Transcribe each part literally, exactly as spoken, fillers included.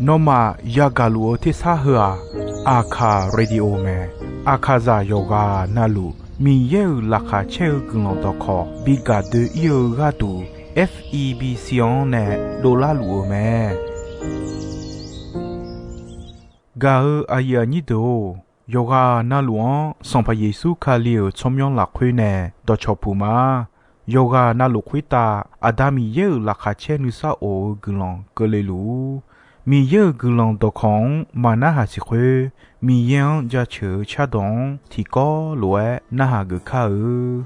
Nawmaf yagaq luf-eu tersar heu-aq, Aqkaq radio mae. Aqkaqzaq yawqghaq navluf Miqyaer-euq laqkhaq caer-eu guiqlanq dawqkawq bi gaq doe-ir-eu gharduq, F E B C-anr nae dovlar luf-eu mae. Gaq-eu aqyuif aqnyir deuq-or, yawqghaq navluf-anr Sanqpaq Yeqsur Kali-euq tsawrmyanr lafkhoer nae dawqcawq puq ma. Yawqghaq navluf khoertav Aqda Miqyaer-euq laqkhaq caer nuisar of-eu guiqlanq keuvle luf-ur. Miqyaer-euq guiqlanq dawqkawq-anr maqnarhaq siq khoer, Miqyaer-anr jaceuq-eu cardawq-anr tiqkawv lof-aer narhaq geuf kar-eu.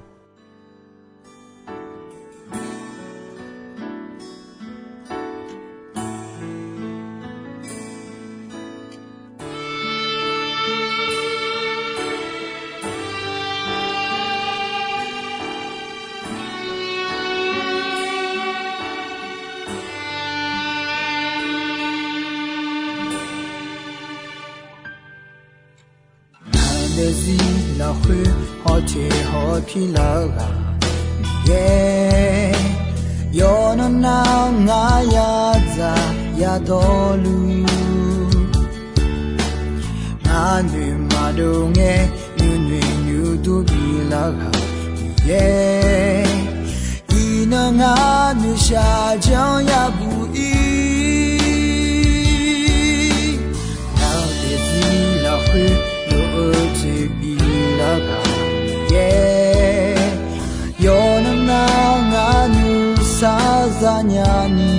Ngaq daefzir lafkhoer hawteq hawpir lar-eu ghaq Miqyaer, yawqnan nar ngar yadzaq yadawrluf, ngar noeqmaqdov ngae nuinoeq nuidur bilar ghaq Miqyaer, iqnan ngar noeqshaq janr yabuq-ir. Ngaq daefzir lafkhoer lof-eu jeq bilar ghaq Miqyaer, yawqnan nar ngar nuisar zanya ni,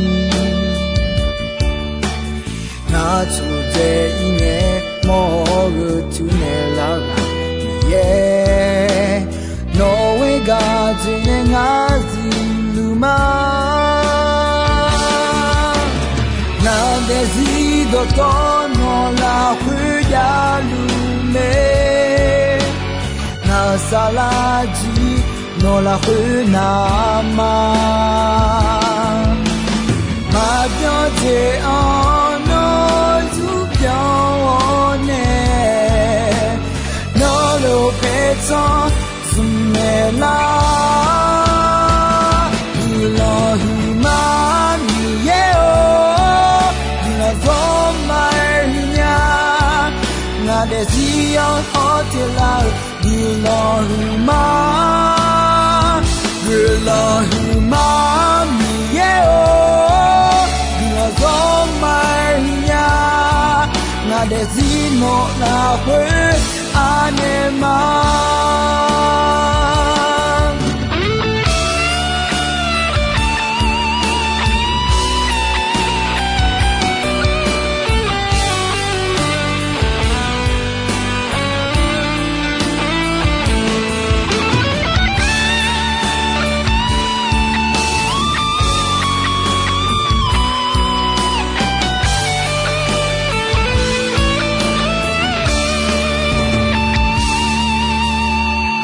ngar tsofdzae-ir ngae mawr-eu tuinaeq lar ghaq Miqyaer, nawq-eu gaq dzoeqnae ngar zifluf ma. Ngaq daefzir dawqtawv nawq lafkhoer javluf mae. Ngaq saflar jir nawq lafkhoer navma, maqbyan jeq-anr nawr zurbyan-awr nae, nawr lof paertsanr zmqmaeq lar. Guiqlanq huiqma Miqyaer-or, guiqlanq zawrma-aer huiqnya. Ngaq daefzir-anr hawteq lar-eu guiqlanq huiqma, guiqlanq huiqma Miqyaer-or, guiqlanq zawrma-aer huiqnya. Ngaq daefzir nawq lafkhoer anaeq ma.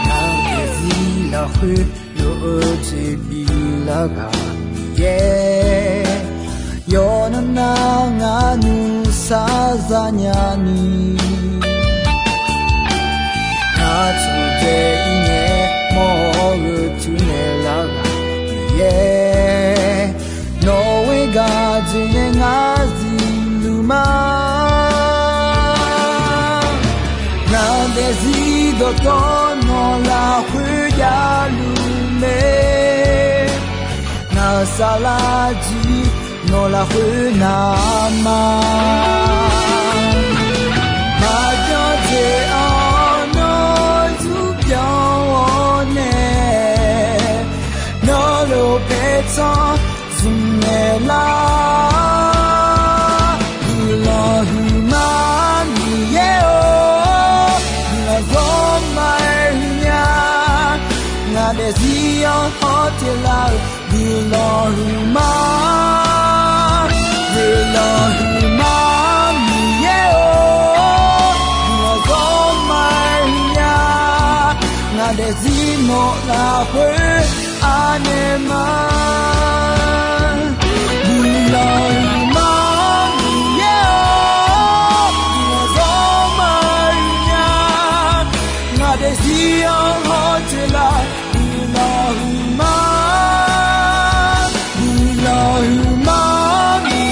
Ngaq daefzir lafkhoer lof-eu jeq bilar ghaq Miqyaer, yawqnan nar ngar nuisar zanya ni, ngar tsofdzae-ir ngae mawr-eu tuinaeq lar ghaq Miqyaer, nawq-eu gaq dzoeqnae ngar zifluf ma. Ngaq daefzir dawqtawv nawq lafkhoer javluf mae. Ngaq saflar jir nawq lafkhoer navma, maqbyan jeq-anr nawr zurbyan-awr nae, nawr lof paertsanr zmqmaeq lar. Guiqlanq huiqma Miqyaer-or, guiqlanq zawrma-aer huiqnya. Ngaq daefzir-anr hawteq lar-eu guiqlanq huiqma, guiqlanq huiqma Miqyaer-or, guiqlanq zawrma-aer huiqnya. Ngaq daefzir nawq lafkhoer anaeq ma. Guiqlanq huiqma Miqyaer-or, guiqlanq zawrma-aer huiqnya. Ngaq daefzir-anr hawteq lar guiqlanq huiqma, guiqlanq huiqma Miqyaer-or,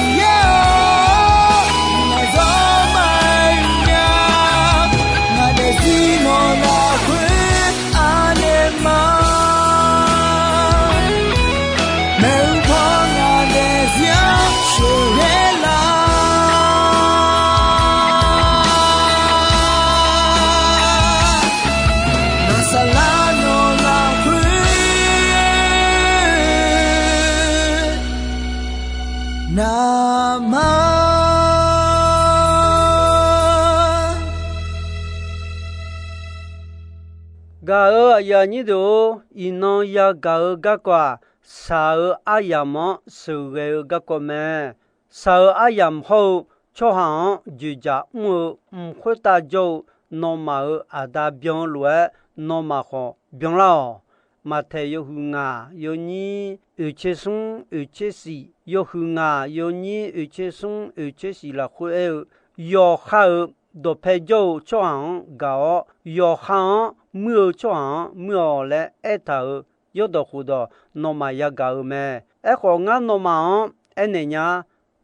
Sheuqghae lar, naqsaq lar nawq lafkhoer navmar. Gaq-euq aqyuif aqnyir deuq-or, iqnan yagaq-eu garkawv-aq, shaq-eu aryamq-anr sheuqghae-eu garkawv mae. Shaq-eu aryamq hawr-eu tsawrhaq-anr dzoeqdzaq mr-eu mq khoertav jawr-eu nawmaf-euq Aqda byan-eu lof-aer, nawmaf khawf byanlar-awq. Maqtaeq yawhuiq ngaq yawnyir oeqtser smr oeqtser shif, yawhuiq ngaq yawnyir oeqtser smr oeqtser shif lafkhoer aer-eu, yawqha-euq dawqpae jawr-eu tsawrhaq-anr gaq-awr, yawqha-anr muir-eu tsawrhaq-anr muir-awq laer aertaq-euq yawrdawq khofdawq nawmaf yagaq-euq mae. Aerkhawf, ngar nawmaf-anr aernaeq nya,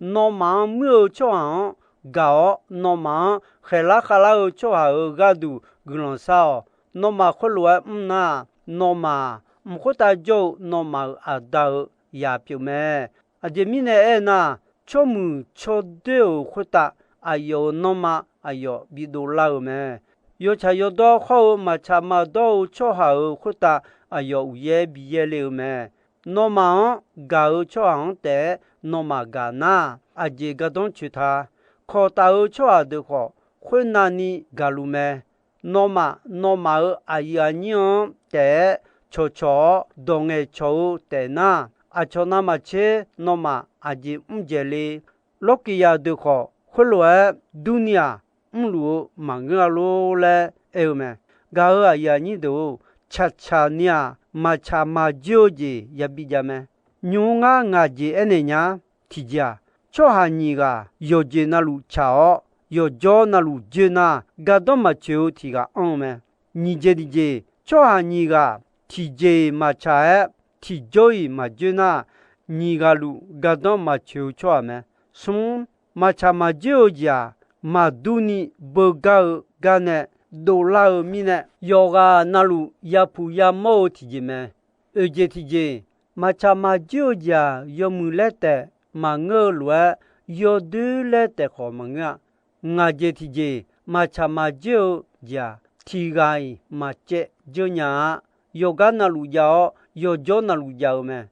nawmaf-anr muir-eu tsawrhaq-anr gaq-awr, nawmaf-anr khaeqlar khavlar-eu tsawrhaq-euq gharduq guiqlanq shar-awq. Nawmaf khoerlof-aer mr nar, nawmaf mq khoertav jawr-eu nawmaf-euq Aqda-euq yaq pyeuf mae. Aqjeq mirnae aernar, tsawrmuiq tsawrdoer-euq khoertav aqyawf-euq nanrma aqyawf bidov lar-euq mae. Yawtsaq yawdawr hawr-eu maqtsaq maqdawr-eu tsawrhaq-euq khoertav aqyawf uqyaer bi yaerle-eu mae. Nawmaf-anr gaq-eu tsawrhaq-anr taef-aer nawmaf gaq nar, aqjeq gardanr coeq ta. Kawqtaf-eu tsawrhaq deuq khawf, khoernavni gaqluf mae. Nawmaf, nawmaf-euq aqyuif aqnyir-anr taef-aer cawqcawq-awr dawq ngaeqcawq-eu taef nar, aqcawq navmaqtser nawmaf aqjeq mr dzaeq le. Lawrkiqyaq deuq khawf, khoerlof-aer durni-aq, mrluf-eu maqngeur-a lor laer aer-eu mae. Gaq-euq aqyuif aqnyir deuq-or, tsaqtsaq ni-aq, maqtsaq maqjoer-eu jeq yabi jav mae. Nymq-mr ngar ngaq jeq aernaeq nya. Tiqjeq-aq, tsawrhaq nyiq ghaq yawqjeq navluf tsaq-awr, yawqjawr navluf joer nar, gardanr maqtsoeq-eu tiq ghaq anr-eu mae. Nyiq jeq tiqjeq, tsawrhaq nyiq ghaq tiqjeq-iq maqtsaq-aer, tiqjawr-iq maqjoer nar, nyiq ghaq luf gardanr maqtsoeq-eu tsawrhaq mae. Smr, maqtsaq maqjoer-eu jeq-aq, maqdur ni beugar-eu gar nae dovlar-eu mirnae, yawqghaq navluf yapuq yamawr-eu tiqjeq mae. Oeq jeq tiqjeq, maqtsaq maqjoer-eu jeq-aq, yawmuiq laer taef maqngeur-eu lof-aer, yawdoer laer taef khawf maqngeur-a. Ngaq jeq tiqjeq, maqtsaq maqjoer-eu jeq-aq, tiq ghaq-iq maqcaev dzeur nya-a. Yawqgar navluf jav-awr, yawqjawr navluf jav-eu mae.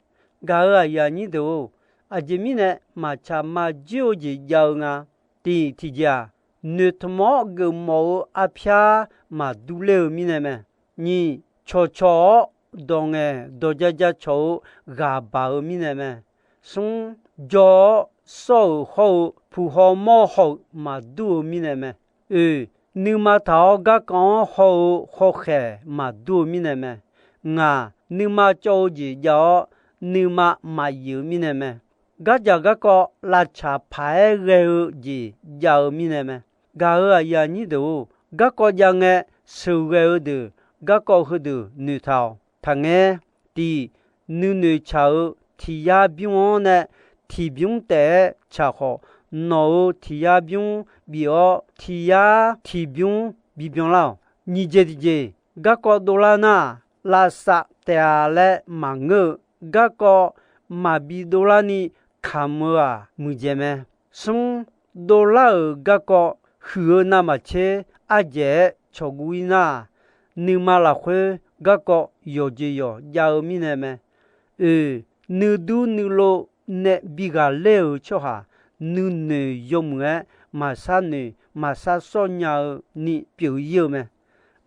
Gaq-euq aqyuif aqnyir deuq-or, aqjeq mirnae maqtsaq maqjoer-eu jeq jav-eu nga. Tiq, tiqjeq-aq, noeqtmq-awr geufmawf-eu arpyar maqdur ler-eu mirnae mae. Nyiq, cawqcawq-awr dawq ngaeq dawq ja ja cawq-eu ghaq baq-eu mirnae mae. Smr, jawr-awr sawr-euq hawr-eu puq haw mawr haw-euq maqdur-eu mirnae mae. Oeq, nuima taq-awr garkawv-anr haw-eu hawkhaeq maqdur-eu mirnae mae. Ngaq, nuima cawv-eu jeq jav-awr, nuima maqyif-eu mirnae mae. Gardzaq garkawv lavtsaq paq-aer ghae-eu jeq jav-eu mirnae mae. Gaq-euq aqyuif aqnyir deuq-or, garkawv jav ngae sheuqghae-eu deuq, garkawv heudeuq noeqtaq-awq. Taqngaer, tiq, nuinoeq tsaq-eu tiq yar bymr-anr nae tiq bymr taef-aer tsaq khawf, nawq-euq tiq yar bymr bif-awr, tiq yar tiq bymr bibyan lar-awq. Nyiq jeq tiqjeq, garkawv dovlar nar, lavsav taef-a laer maqngeur-eu, garkawv maqbi dovlar ni kamq-eu-aq muiqdzaeq mae. Smr, dovlar-euq garkawv huiq-eu navmaqtser ardzaeq-aer cawqguv-ir nar, nuima lafkhoer garkawv yawqjeq yawq jav-eu mirnae mae. Oeq, nuidur nuilov nae bi ghaqler-euq tsawrhaq, nuinoeq yawmuiq-aer maqshar noeq maqshar sawr nya-eu ni pyeuf-ir-eu mae.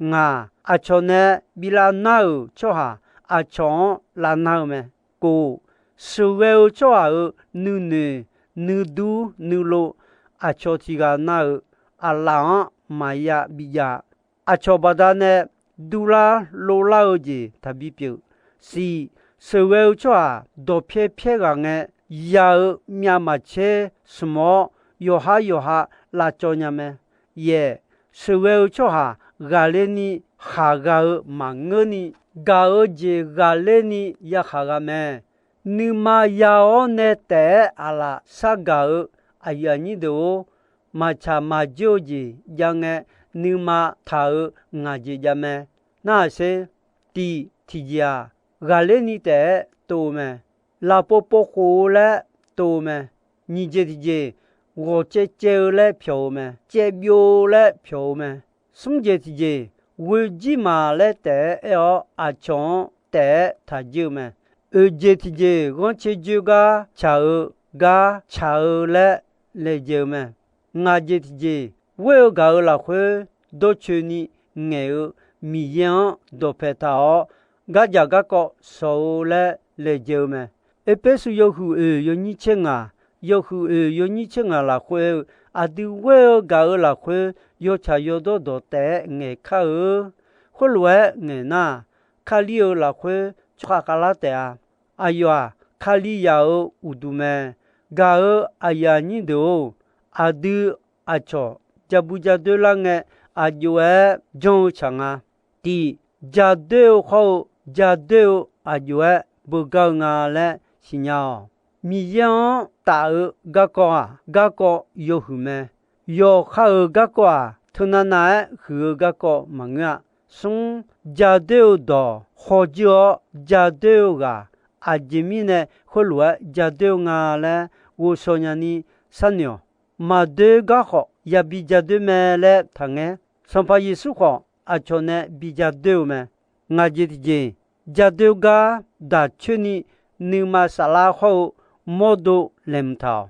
Ngaq, aqcawq nae bi lavnar-euq tsawrhaq, aqcawq-anr lavnar-eu mae. Kov, sheuqghae-eu tsawrhaq-euq nuinoeq nuidur nuilov, aqcawq tiq ghaq na-euq aqlaf-anr maqya bijav-a. Aqcawq baqdanae durlar lovlar-eu jeq taqbi pyeuf. Shif, sheuqghae-eu tsawrhaq dawqpyaer pyaer ghaq ngae, ya-eu myavmaqtser smq-awr, yawqhar yawqha lavcawv nya mae. Yaeq, sheuqghae-eu tsawrhaq ghaqler ni khaqgha-eu maqngeur ni, gaq-eu jeq ghaqler ni yakhaq gha mae. Nuima ya-awr nae taef-aer aqlaf shargaq-eu aqyuif aqnyir deuq-or, maqtsaq maqjoer-eu jeq jav ngae, nuima taq-euq ngaq jeq jav mae. Narhaq sher, tiq tiqjeq-aq, ghaqler ni taef-aer tov-eu mae. Lafpov pov khof-eu laer tov-eu mae. Nyiq jeq tiqjeq, ghawq caev caev-eu laer pyawq-eu mae. Caev byov laer pyawq-eu mae. Smr jeq tiqjeq, ghoe jir maq laer taef-aer aer-awr, aqcawq-anr taef-aer taq jir-eu mae. Oeq jeq tiqjeq, ghanrcae joer gar caq-eu gar caq-eu laer laejae-eu mae. Ngaq jeq tiqjeq, ghoer-eu gaq-eu lafkhoer dawrcoeni ngaeq-eu Miqyaer-anr dawqpae taq-awr, gardzaq garkawv shawq-eu laer laejae-eu mae. Erpersu yawhuiq oeq yawnyir tser ngaq, yawhuiq oeq yawnyir tser ngaq lafkhoer-eu, aqdui ghoer-eu gaq-eu lafkhoer yawtsaq yawdawr dawq taef-aer ngaeq kar-eu. Khoerlof-aer ngaeq nar, Kali-euq lafkhoer tsawrhaq khavlar taef-a. Aqyawf-aq, Kalizaq-euq uqduq mae. Gaq-eu aqyuif aqnyir deuq-or, aqdui aqcawq ja bu ja doer lar ngae, aqjox-aer janr-eu tsaq nga. Tiq, ja doer-eu hawr-eu ja doer-eu aqjox-aer beugar-eu nga laer siqnya-awq. Miqyaer-anr taf-eu garkawv-aq, garkawv yawhuiq mae. Yawqha-euq garkawv-aq, teunav nav-aer huiq-eu garkawv maqngeur-a. Smr, ja doer-eu dawq hawjir-awr ja doer-eu ghaq, aqjeq mirnae khoerlof-aer ja doer-eu nga laer ghovshaw nyani sharnoeq-awq. Maqdoer gar khawf yabi ja doer mae laer taqngaer. Sanqpaq Yeqsur khawf aqcawq nae bi ja doer-eu mae. Ngaq jeq tiqjeq, ja doer gar daq coer ni nuima saflar hawr-eu mawrdo laeqhmq taq-awq.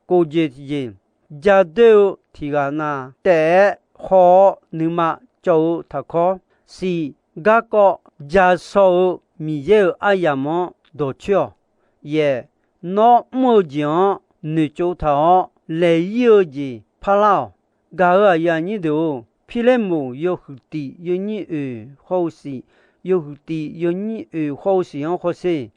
Kof jeq tiqjeq, ja doer-eu tiq ghaq na taef-aer haw-awr nuima cawv-eu taqkawr. Siq, garkawv ja shaw-eu Miqyaer-euq aryamq-anr dawqcoer-awq. Yaeq, nawr mr-eu jeq-anr noeqtsov taq-awr laeq-ir-eu jeq parlar-awq. Gaq-eu aqyuif aqnyir deuq-or, Pirlermoq yawhuiq tiq yawnyir oeq hawr-eu siq, yawhuiq tiq yawnyir oeq hawr-eu siq-anr hawsher.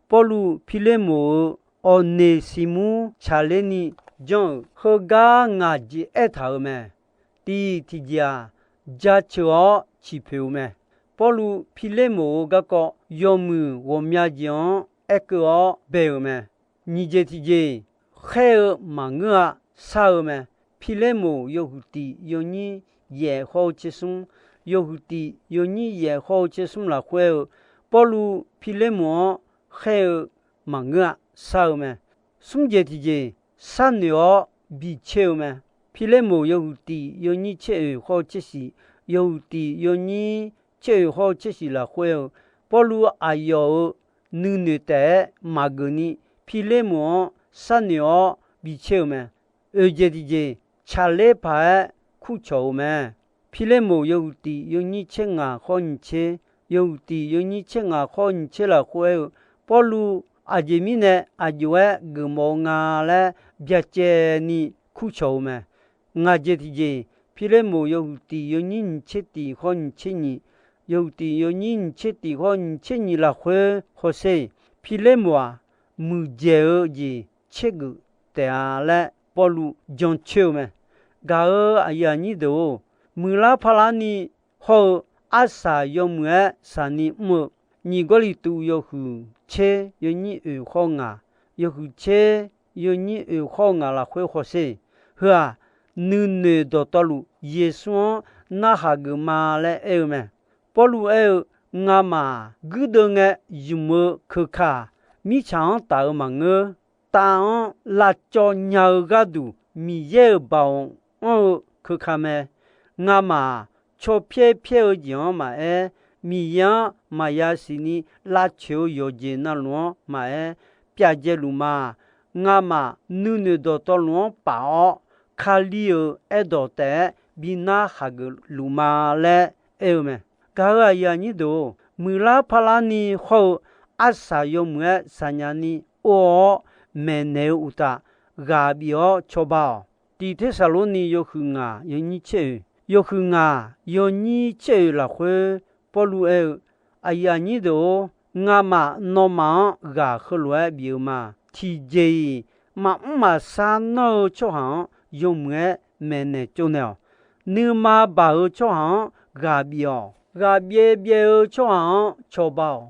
Pawrluv Pirlermoq-euq awqneq siqmur tsaqler ni janr-euq heugar ngaq jeq aertaq-euq mae. Tiq tiqjeq-aq, jaceuq-awr ciqpoeq-eu mae. Pawrluv Pirlermoq-euq garkawv yawmuiq ghawqmya jeq-anr aerkeuv-awr bae-euq mae. Nyiq jeq tiqjeq, khaer-eu maqngeur-a, shar-eu mae. Pirlermoq yawhuiq tiq yawnyir yaef hawr-eu tser smr, yawhuiq tiq yawnyir yaef hawr-eu tser smr lafkhoer-eu, Pawrluv Pirlermoq-anr khaer-eu maqngeur-a, shar-eu mae. Smr jeq tiqjeq, sharnoeq-awr bi caer-eu mae. Pirlermoq yawhuiq tiq yawnyir tser oeq hawr-eu tser shiq, yawhuiq tiq yawnyir tser oeq hawr-eu tser shiq lafkhoer-eu, Pawrluv aqyawf-euq nuinoeq taef-aer maqgeuf ni, Pirlermoq-anr sharnoeq-awr bi caer-eu mae. Oeq jeq tiqjeq, tsaqler paq-aer kurcawq-eu mae. Pirlermoq yawhuiq tiq yawnyir tser ngaq hawr nyiq tser, yawhuiq tiq yawnyir tser ngaq hawr nyiq tser lafkhoer-eu, Pawrluv aqjeq mirnae aqjox-aer geufmawf-eu nga laer byacaevni kurcawq-eu mae. Ngaq jeq tiqjeq, Pirlermoq yawhuiq tiq yawnyir nyiq tser tiq hawr nyiq tser nyiq, yawhuiq tiq yawnyir nyiq tser tiq hawr nyiq tser nyiq lafkhoer hawsher-eq, Pirlermoq-aq, muiqdzaeq-eu jeq caergeuf taef-a laer Pawrluv jancoer-eu mae. Gaq-eu aqyuif aqnyir deuq-or, muiqlar parlar ni hawr-eu arsaq yawmuiq-aer saqni mr-eu, nyiq Gawrliqtu yawhuiq tser yawnyir oeq hawr ngaq, yawhuiq tser yawnyir oeq hawr-eu ngaq lafkhoer hawsher. Heu-aq, nuinoeq dawqtawvluf Yeqsur-anr narhaq geuf ma laer aer-eu mae. Pawrluv aer-eu, ngamaf guirdeuv ngae zmq-eu keuka-aq, mirtsaq-anr taf-eu maqngeur. Tav-anr lavcawv nya-eu gharduq Miqyaer-euq baoq anr-eu keuka mae. Ngamaf caw pyaer pyaer-eu jeq-anr maqaer, Miqyaer-anr maqya siqni lavcoeq-eu yawqjeq navluf-anr maqaer, pyavdzae luf ma. Ngamaf nuinoeq dawqtawvluf-anr paf-awr, Kali-euq aerdawq taef-aer bi narhaq geuf luf ma laer aer-eu mae. Gaq-eu aqyuif aqnyir deuq-or, muiqlar parlar ni hawr-eu arsaq yawmuiq-aer saqnya ni or-awr maeqnaeq-eu uqtaf, ghaq bif-awr cawba-awq. Tiq Tersaqlorni yawhuiq ngaq yawnyir tser oeq, yawhuiq ngaq yawnyir tser oeq lafkhoer Pawrluv aer-eu, aqyuif aqnyir deuq-or, ngamaf nawmaf-anr ghaq heulof-aer bif-eu ma. Tiqjeq-iq maqmr maqshar nanr-eu tsawrhaq-anr yawmuiq-aer maeqnaeq tsovnaeq-awq. Nuima baq-eu tsawrhaq-anr ghaq bif-awq. Ghaq byaev byaev-eu tsawrhaq-anr cawba-awq.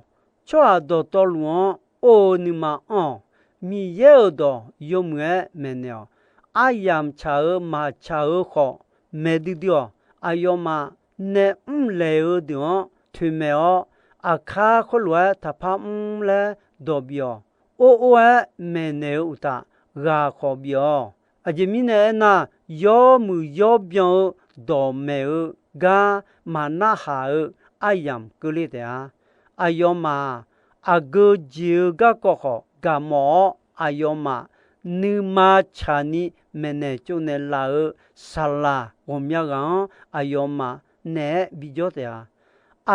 Tsawrhaq dawqtawvluf-anr or-eu nuima anr-awq. Miqyaer-euq dawq yawmuiq-aer maeqnaeq-awq. Aryamq tsaq-euq maqtsaq-euq khawf maeq duidui-awq. Aqyawfmaf nae mrlaeq-eu deuq-anr toeqmaeq-awr, aqkar khoerlof-aer taqpar mr laer dawq bif-awq. Or or-aer maeqnaeq-eu uqtaf, ghaq khawf bif-awq. Aqjeq mirnae aernar, yawmuiq yawbyan-eu dawqmaeq-eu gar maqnarhaq-eu aryamq keuvle taef-a. Aqyawfmaf-aq, aqgeu jeq-eu garkawv khawf gaqmawf-awr, aqyawfmaf nuima tsaqni maeqnaeq tsovnaeq laf-eu saqlaq ghawqmya ghaq-anr aqyawfmaf naeq-aer bijawr taef-a.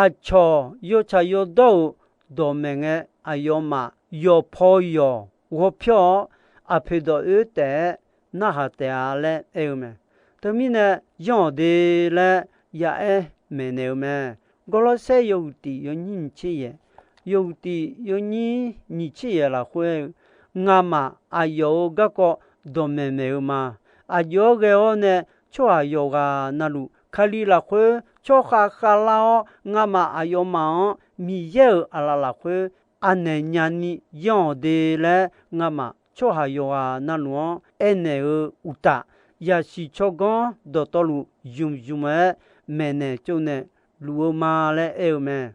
Aqcawq yawtsaq yawdawr-euq dawqmaeq ngae, aqyawfmaf yawqpaw yawq ghawpyawr-awr, aqpoeq dawq oer taef-aer narhaq taef-a laer aer-eu mae. Teumirnae, yanr-awq de laer ya'aer maeqnaeq-eu mae. Gawrlawrsaer yawhuiq tiq yawnyir nyiq tser yaeq, yawhuiq tiq yawnyir nyiq tser yaeq lafkhoer aer-eu, Ngamaf aqyawf-euq garkawv dawqmaeq maeq-eu ma. Aqjox-aer ghae-awr nae tsawrhaq yawqghaq navluf, Kali lafkhoer tsawrkhav khavlar-awr, ngamaf aqyawfmaf-anr Miqyaer-euq aqlaf lafkhoer anaeq nyani yanr-awq de laer, ngamaf tsawrhaq yawqghaq navluf-anr aernaeq-eu uqtaf, yasiq tsawrganr dawqtawvluf zmq zmq-aer maeqnaeq tsovnaeq luf-eu ma laer aer-eu mae.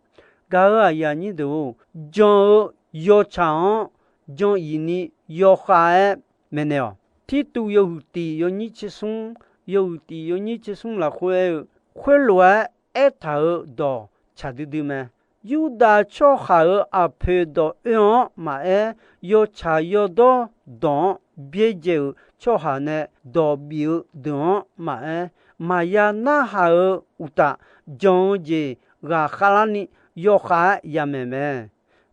Gaq-euq aqyuif aqnyir deuq-or, jan-eu yawtsaq-anr jan-iq ni yawkhav-aer maeqnaeq-awq. Tirtuv yawhuiq tiq yawnyir tser smr, yawhuiq tiq yawnyir tser smr lafkhoer aer-eu, khoerlof-aer aertaq-euq dawq tsaq duidui mae. Yurdav tsawrhaq-euq aqpoeq dawq oe-anr maqaer, yawtsaq yawdawr dawq-anr byaerdzae-euq tsawrhaq nae dawq bif-eu deuq-anr maqaer, maqya narhaq-eu uqtaf, jan-eu jeq ghaqkhav larni yawkhav-aer yamaeq mae.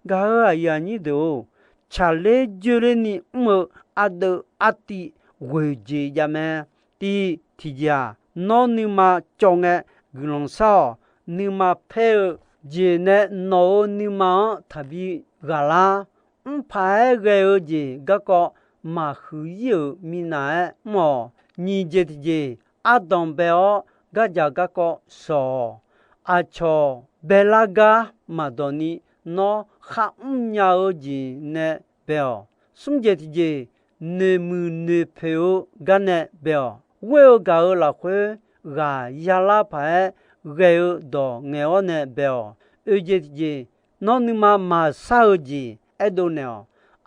Gaq-euq aqyuif aqnyir deuq-or, tsaqler joerlerni mr-eu ardeuv artiv ghoeq jeq jav mae. Tiv tiqjeq-aq, nawr nuima cawv ngae guiqlanq shar-awq. Nuima paer-eu jeq nae nawq-euq nuima-anr taqbi ghaqlar. Mrpaq-aer ghae-eu jeq garkawv maqhuiq ir-euq minav-aer mr-awq. Nyiq jeq tiqjeq, ardanq bae-awr gardzaq garkawv shawq-awq. Aqcawq baelar gar maqdawq ni, nawr kharmr nya-eu jeq nae bae-awq. Smr jeq tiqjeq, noeqmuiq noeqpoeq-eu gar nae bae-awq. Ghoer-eu gaq-euq lafkhoer ghaq yalar paq-aer ghae-eu dawq ngaeq-awr nae bae-awq. Oeq jeq tiqjeq, nawr nuima maqshar-eu jeq aerdov naeq-awq.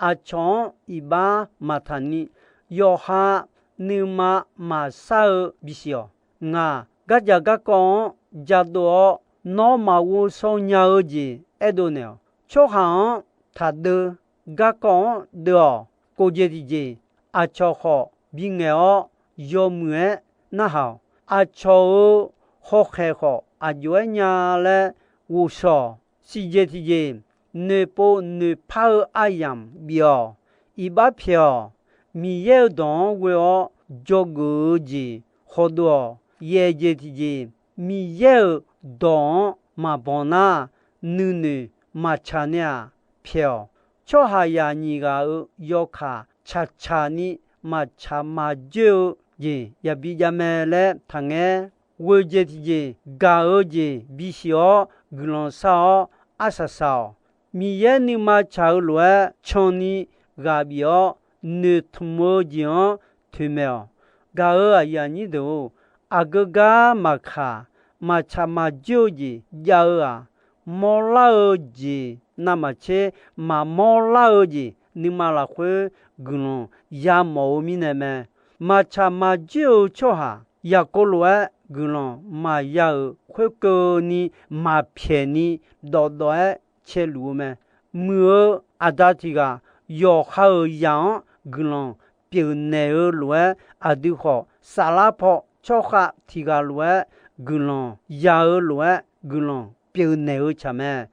Aqcawq-anr iqbax maqtaq ni, yawqha nuima maqshar-eu bisiq-awq. Ngaq gardzaq garkawv-anr jadov-awr, nawr maqghov shaw nya-eu jeq aerdov naeq-awq. Tsawrhaq-anr taqdeuv, garkawv-anr deuv-awq. Kof jeq tiqjeq, aqcawq khawf bingaeq-awr yawmuiq-aer narhaq-awq. Aqcawq-euq hawkhaeq khawf aqjox-aer nya laer ghovshaw-awq. Siq jeq tiqjeq, noeqpov noeqpar-eu aryamq bif-awq. Iqbax pyaeq-awq. Miqyaer-euq dawq-anr ghoe-awr dzawgeuf-eu jeq hawdov-awq. Yaeq jeq tiqjeq, Miqyaer-euq dawq-anr maqbanq nar, nuinoeq maqtsaq nae-aq pyaeq-awq. Tsawrhaqzaq nyiq ghaq-euq yawkaq tsaqtsaq ni maqtsaq maqjoer-eu jeq yabi jav mae laer taqngaer. Ghoeq jeq tiqjeq, gaq-eu jeq bisiq-awr guiqlanq shar-awr arsaq saq-awq. Miqyaer nuima tsaq-eu lof-aer canni ghaq bif-awr noeqtmq-eu jeq-anr toeqmaeq-awq. Gaq-euq aqyuif aqnyir deuq-or, aqgeu gar maqkaq, maqtsaq maqjoer-eu jeq jav-eu-aq, mawrlar-eu jeq navmaqtser maqmawr lar-eu jeq nuima lafkhoer guiqlanq yamawf-eu mirnae mae. Maqtsaq maqjoer-eu tsawrhaq yaqkov lof-aer guiqlanq maqya-euq khoerkeuvni maqpyaeq ni dawqdawq-aer caeluf-eu mae. Muiq-eu aqda tiq ghaq yawqha-euq zaq-anr guiqlanq pyeufnaeq-eu lof-aer, aqdui khawf saflar paw tsawrkhav tiq ghaq lof-aer guiqlanq ya-eu lof-aer guiqlanq pyeufnaeq-eu tsaq mae.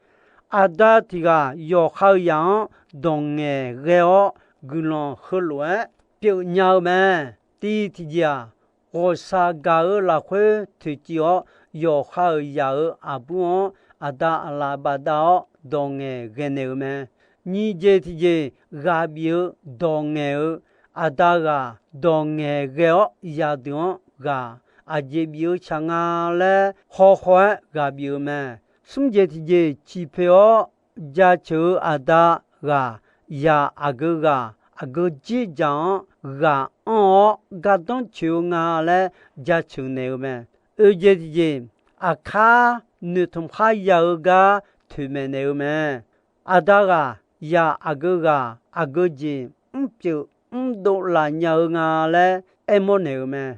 Aqda tiq ghaq yawqha-euq zaq-anr dawq ngaeqghae-awr guiqlanq heulof-aer pyeufnya-eu mae. Tiv tiqjeq-aq, ghawqshaq gaq-eu lafkhoer toeqciv-awr, yawqha-euq zaq-euq aqbur-anr aqda aqlaf bafdav-awr dawq ngaeqghae naeq-eu mae. Nyiq jeq tiqjeq, ghaq bif-eu dawq ngaeq-eu aqda ghaq dawq ngaeqghae-awr yadeuq-anr ghaq aqjeq bif-eu tsaq nga laer hawkhaw-aer ghaq bif-eu mae. Smr jeq tiqjeq, ciqpoeq-awr jaceuq-eu aqda ghaq yaq aqgeu ghaq aqgeu dzerdzaq-anr ghaq anr-awr gardanr coeq-eu nga laer jaceuq naeq-eu mae. Oeq jeq tiqjeq, aqkar noeqtmq khar ya-eu gar toeqmaeq naeq-eu mae. Aqda ghaq yaq aqgeu ghaq aqgeu jeq mrpyeuf mrdov laf nya-eu nga laer aermawr naeq-euq mae.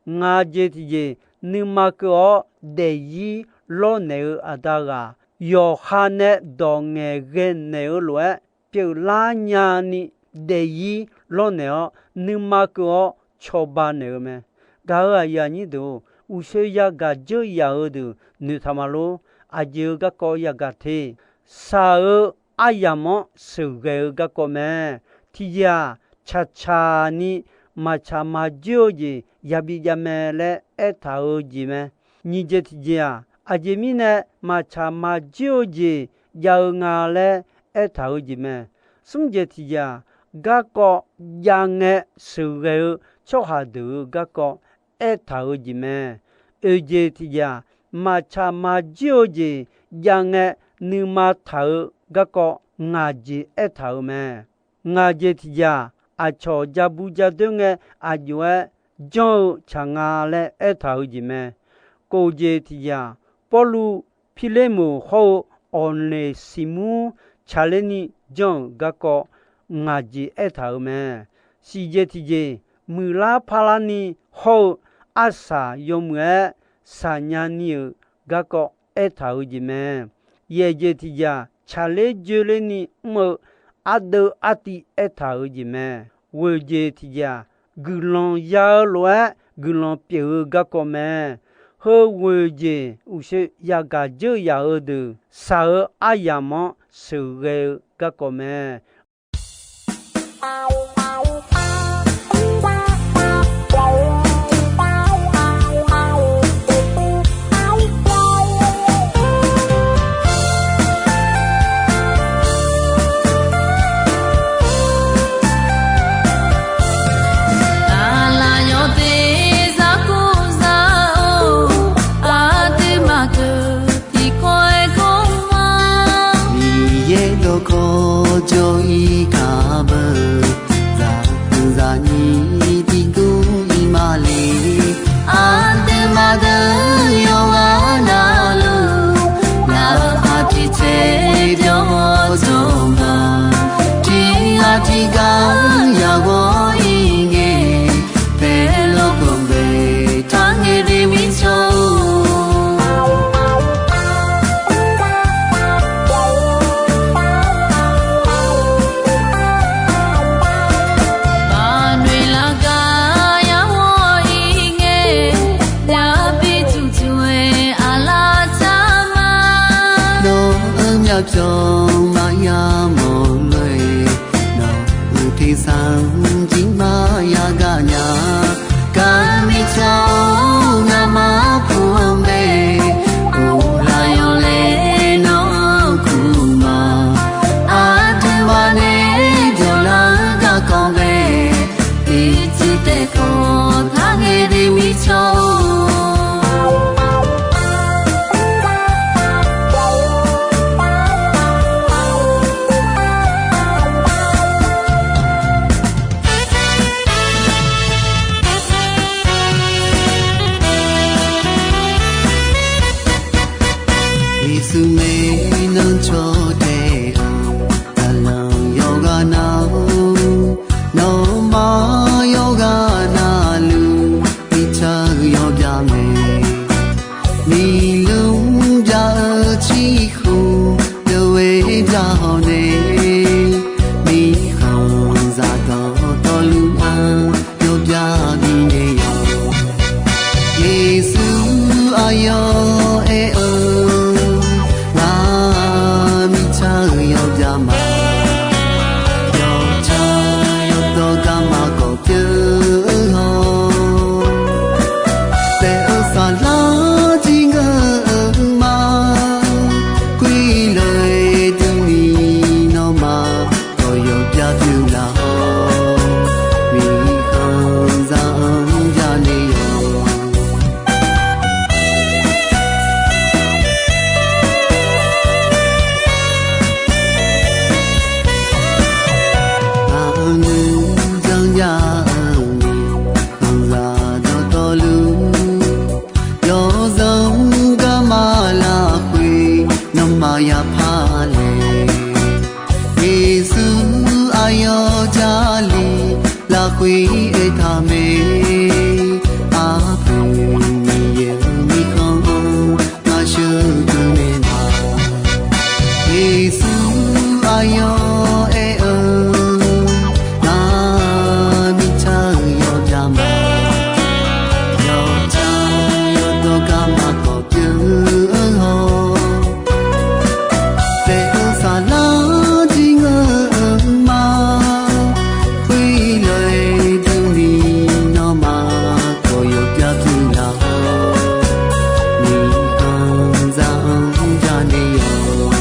Ngaq jeq tiqjeq, nuima keuv-awr daefzir lawrnaeq-eu aqda ghaq, yawqha nae dawq ngaeqghae naeq-eu lof-aer pyeuflar nyani daefzir lawrnaeq-awr, nuima keuv-awr cawba naeq-eu mae. Gaq-euq aqyuif aqnyir deuq-or, uqshoe yagaq dzeur yaq-eu deuq noeqtaq ma lor. Aqjeq-eu garkawv yagaq te. Shaq-eu aryamq-anr sheuqghae-eu garkawv mae. Tiqjeq-aq, tsaqtsaq ni maqtsaq maqjoer-eu jeq yabi jav mae laer aertaq-eu jeq mae. Nyiq jeq tiqjeq-aq, aqjeq mirnae maqtsaq maqjoer-eu jeq jav-eu nga laer aertaq-eu jeq mae. Smr jeq tiqjeq-aq, garkawv jav ngae sheuqghae-eu tsawrhaq deuq-euq garkawv aertaq-eu jeq mae. Oeq jeq tiqjeq-aq, maqtsaq maqjoer-eu jeq jav ngae nuima taq-eu garkawv ngaq jeq aertaq-euq mae. Ngaq jeq tiqjeq-aq, aqcawq ja bu ja doer ngae aqjox-aer janr-eu tsaq nga laer aertaq-eu jeq mae. Kof jeq tiqjeq-aq, Pawrluv Pirlermoq hawr-eu Awqneqsiqmur tsaqler ni janr-euq garkawv ngaq jeq aertaq-euq mae. Shif jeq tiqjeq, muiqlar parlar ni hawr-eu arsaq yawmuiq-aer saqnya ni-euq garkawv aertaq-eu jeq mae. Yaeq jeq tiqjeq-aq, tsaqler joerler ni mr-eu ardeuv artiv aertaq-eu jeq mae. Ghoeq jeq tiqjeq-aq, guiqlanq ya-eu lof-aer guiqlanq pyeuf-eu garkawv mae. Heu ghoeq jeq uqshoe yagaq dzeur yaq-eu deuq shaq-eu aryamq-anr sheuqghae-eu garkawv mae. Aqlaf yawteq zaq kur zaq-or, aqduimaf keuv tiqkawv-aer gawr ma. Miqyaer dawqkawq jawr-ir kar beu, zaq huiq zaq nyir tiqdur ir ma le. Aqduimaf deuq yawqghaq navluf, ngaq-euq aqtiq tser jawr-awr jawr ma. Tiq ghaq tiq ghaq yaq ghawr-ir ngae, paeqlof kawqbae taq ngae de mirtsaq-or. Baqnoeq laf gar yar ghawr-ir ngae, yabi tuq tuq-aer aqlaf tsaq ma. Nawq-euq myavpyawq maqya mawf lof-aer, nawq-euq tersar-anr jir maqya gaq nya. Gar mirtsaq-or, ngamaf kur-anr bae, of laf yawlaeq nawr-anr kur ma. Aqduimaf nae jawrlar-eu garkawv bae, tiqcuiv taef kawv taq ngae de mirtsaq-or. Yeqsur maeqnan cawtae-eu, daqlanq yawqghaq nav-or, nawmaf yawqghaq navluf, mirtsaq-eu yawbyav mae. Miqlmr bya-eu ciqkhov deuq-aer bya hawq nae, mirkhanqzaq dawqtawvluf-anr yawbyav bifnaeq-awq. Yeqsur aqyawf aer-eu, ngaq mirtsaq-eu yawbyav ma. Yawtsaq yawdawr garma kawv Khoer aertaq mae, aqpoeq Miqyaer-euq mirkhanq-anr ngar sheuqdui naeq ma. Yeqsur aqyawf aer-eu, nar mirtsaq-eu yawqjaq ma. Yawqjaq yawqdawq gar maqkawq pyeuf-eu hawr, paef-eu saflar jir ngeur-eu ma. Khoerlof-aer durni nawmaf khawf yawqbyav puq laf-awr, miqkhanq za-anr janae yawq.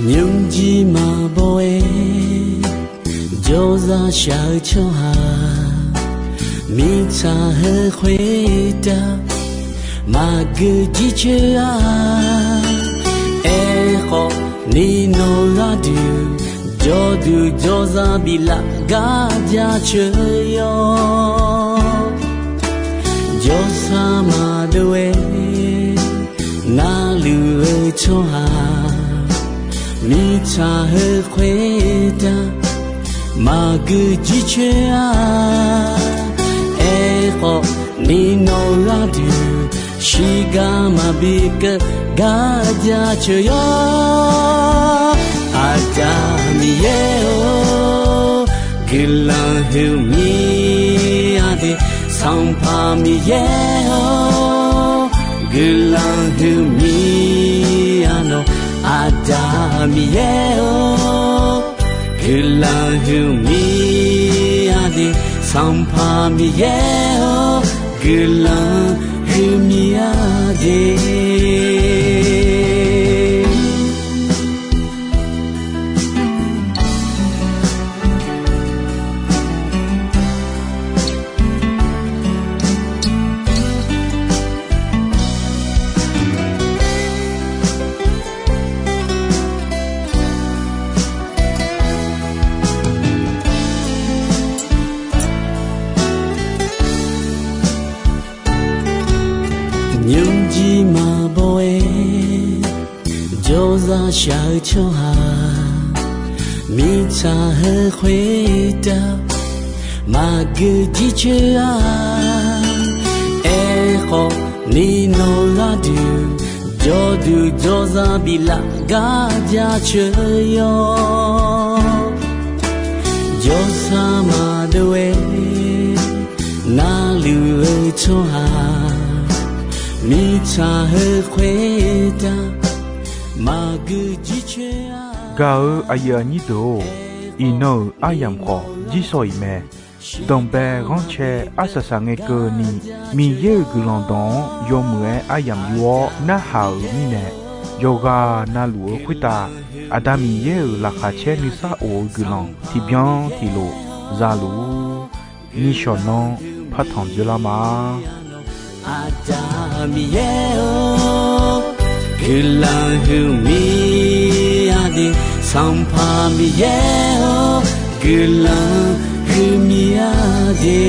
Nymrjir maqbaw-aer jawrzaq shaq-eu tsawrhaq, mirtsaq heu khoertav maqgeu jircoer-a. Aerkhawf, ni nawq gharduq jawrduq jawrzaq biflaf gar jaceuq yawr. Jawrsar maqdov-aer narluf-eu tsawrhaq, mirtsaq heu khoertav maqgeu jircoer-a. Aerkhawf, ni nawq gharduq shiqgar maqbi keuv gar jaceuq yawr. Aqda Miqyaer-or, guiqlanq huiqmir-a de. Sanqpaq Miqyaer-or, guiqlanq huiqmir-a nawq. Aqda Miqyaer-or, guiqlanq huiqmir-a de. Sanqpaq Miqyaer-or, guiqlanq huiqmir-a de. Nymrjir maqbaw-aer jawrzaq shaq-eu tsawrhaq, mirtsaq heu khoertav maqgeu jircoer-a. Aerkhawf, ni nawq gharduq jawrduq jawrzaq biflaf gar jaceuq yawr. Jawrsar maqdov-aer narluf-eu tsawrhaq, mirtsaq heu khoertav maqgeu jircoer-a. Gaq-eu aqyuif aqnyir deuq-or, iqnan-euq aryamq khawf jirsawq iq mae. Danqbae ghanrcae arsaq saq ngae keuvni, Miqyaer-euq guiqlanq dawq-anr yawmuiq-aer aryamq yur-awr narhaq-euq mirnae, yawqghaq navluf-eu khoertav Aqda Miqyaer-euq laqkhaq caer nuisar of-eu guiqlanq tiqbyan tiqlof za luf-ur. Nishawq nanr partanq dzeurlar ma. Aqda Miqyaer-or, guiqlanq huiqmir-a de. Sanqpaq Miqyaer-or, guiqlanq huiqmir-a de.